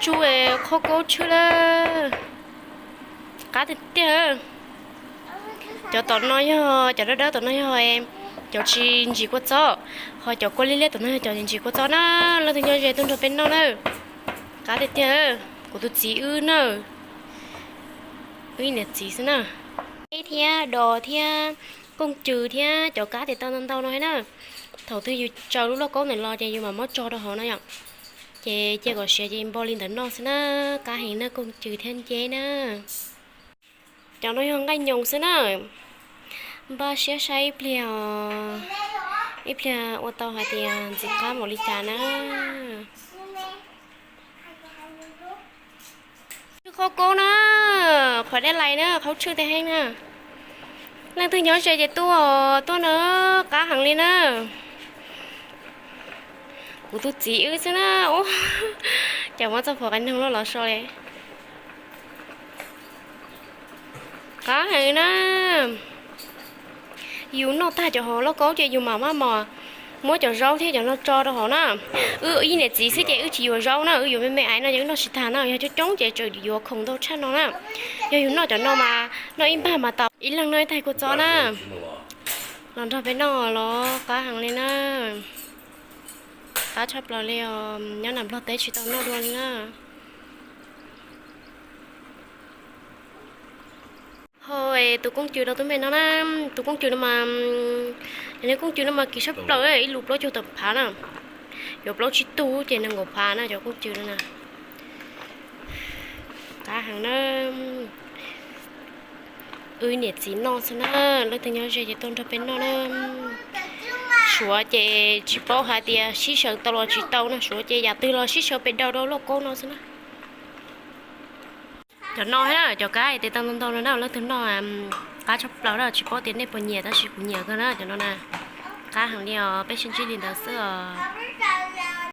Tsuj qhaub kaub tshwj lawm, qab tiag tiag. Cov tom no yog, cov dawb dawb tom no yog cov tsis ntsim kua txob, ho cov kua liab liab tom no yog cov ntsim kua txob na. Leej twg nyob ze tuaj nrog peb noj na. Qab tiag tiag, kuv tus txiv wb na, wb ib niam txiv xwb na. Thiab dos thiab kooj cw thiab cov kab tes taw ntau ntau no thiab na. Thaum twg yus tsaws lub lauj kaub ntawm los ces yus mam muab tso rau hauv no yom. Ces cia kom siav ces npo li ntawm no xwb na. Qab heev na, kooj cw thiab nceb na. Cov no yog nqaij nyoos xwb na. Npaj siab saib ib pliag, ib pliag ua tau hais tias ntxim qab npaum li cas na. Tshwj qhaub kaub na, qhuav dej lais na, qhaub tshwj tiag heev na. Leej twg nyob ze ces tuaj, tuaj na, qab heev li na. Kuv tus txiv wb xwb na. Ua cas muab txoj phuam qai noog loj los so li. Qab heev na. Yus noj tag cov hauv lauj kaub ces yus mam maj mos muab cov zaub thiab cov no tso rau hauv na. Wb ib niam txiv xwb ces wb tsis yuav zaub na, wb yuav me me aiv no ces wb noj tsis tag na, yog coob coob ces tseem yuav khoom ntau tshaj no na. Yog yus noj cov no mas noj ib npag mas tau. Ib leeg noj ib taig kua txob na. Los nrog peb noj los qab heev li na. Qab tshaj plaws li os, nyob nram Nplog teb tsis tau noj dua li na. Ho tus kooj cw rau tub me no na, tus kooj cw no mas, yog li kooj cw no mas kim tshaj plaws, ib lus plaub caug tawm phav na, yuav plaub tsib tug ces nees nkaum phav na cov kooj cw no na. Qab heev na. Wb niam txiv noj xwb na, leej twg nyob ze ces tuaj nrog peb noj na. Suav ces tsis paub hais tias sib sawv tau los tsis tau na, suav ces yam twg los sib sawv pes daus rau lauj kaub no xwb na. Cov no thiab cov kab tes taw ntau ntau no na, leej twg noj qab tshaj plaws na, tsis paub tias nej puas nyiam tab sis kuv nyiam kawg na cov no na. Qab heev li os, peb sib ntsib li ntawd xwb os.